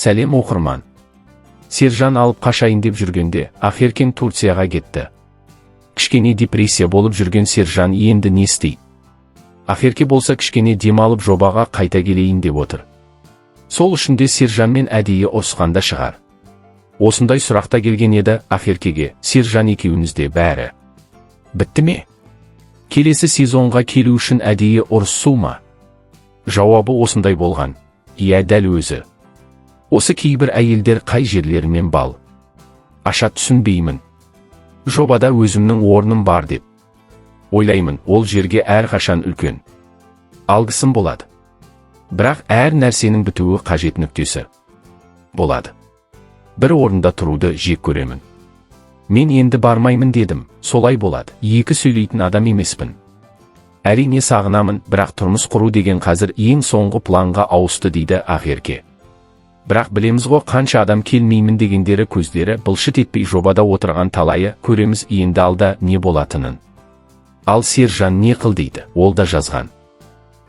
Сәлем, оқырман! Сержан алып қашайын деп жүргенде, Ақеркең Турцияға кетті. Кішкене депрессия болып жүрген Сержан енді не істейді? Ақерке болса, кішкене демалып, жобаға қайта келейін деп отыр. Сол үшін де Сержанмен әдейі ұрысқанда шығар. Осындай сұрақта келген еді Ақеркеге: «Сержан, екеуіңізде бәрі бітті ме? Келесі сезонға келу үшін әдейі ұрысу ма?» Жауабы осындай болған: «Иә, дәл өзі. Осы кейбір әйелдер қай жерлерімен бал аша, түсінбеймін. Жобада өзімнің орным бар деп ойлаймын. Ол жерге әрқашан үлкен алғысым болады. Бірақ әр нәрсенің бітуі қажет, нүктесі болады. Бір орында тұруды жек көремін. Мен енді бармаймын дедім, солай болады. Екі сөйлейтін адам емеспін. Әрине, сағынамын, бірақ тұрмыс құру деген қазір ең соңғы планға ауысты», – дейді Ақерке. Бірақ білеміз ғой, қанша адам келмеймін дегендері көздері былшыт етпей жобада отырған талайы. Көреміз енді алда не болатынын. Ал Сержан не қыл дейді? Ол да жазған: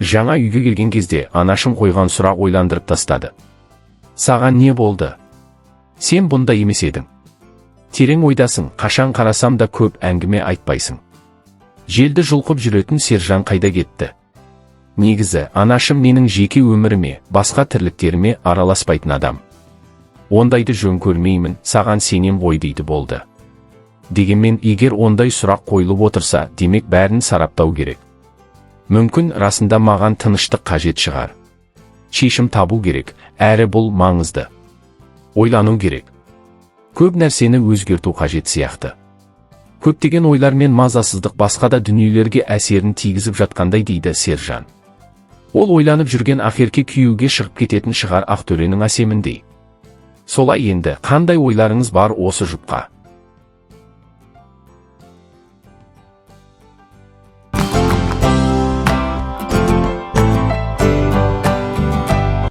«Жаңа үйге келген кезде анашым қойған сұрақ ойландырып тастады: "Саған не болды? Сен бұндай емес едің. Терең ойдасың, қашан қарасам да көп әңгіме айтпайсың. Желді жұлқып жүретін Сержан қайда кетті?" Негізі, анашым менің жеке өміріме, басқа тірліктеріме араласпайтын адам. Ондайды жөн көрмеймін, саған сенем ғой дейді, болды. Дегенмен, егер ондай сұрақ қойылып отырса, демек, бәрін сараптау керек. Мүмкін, расында маған тыныштық қажет шығар. Шешім табу керек, әрі бұл маңызды. Ойлану керек. Көп нәрсені өзгерту қажет сияқты. Көптеген ойлар мен мазасыздық басқа да дүниелерге әсерін тигізіп жатқандай», – дейді Сержан. Ол ойланып жүрген Ақерке күйеуге шығып кететін шығар Ақтөренің Әсеміндей. Солай енді, қандай ойларыңыз бар осы жұпқа?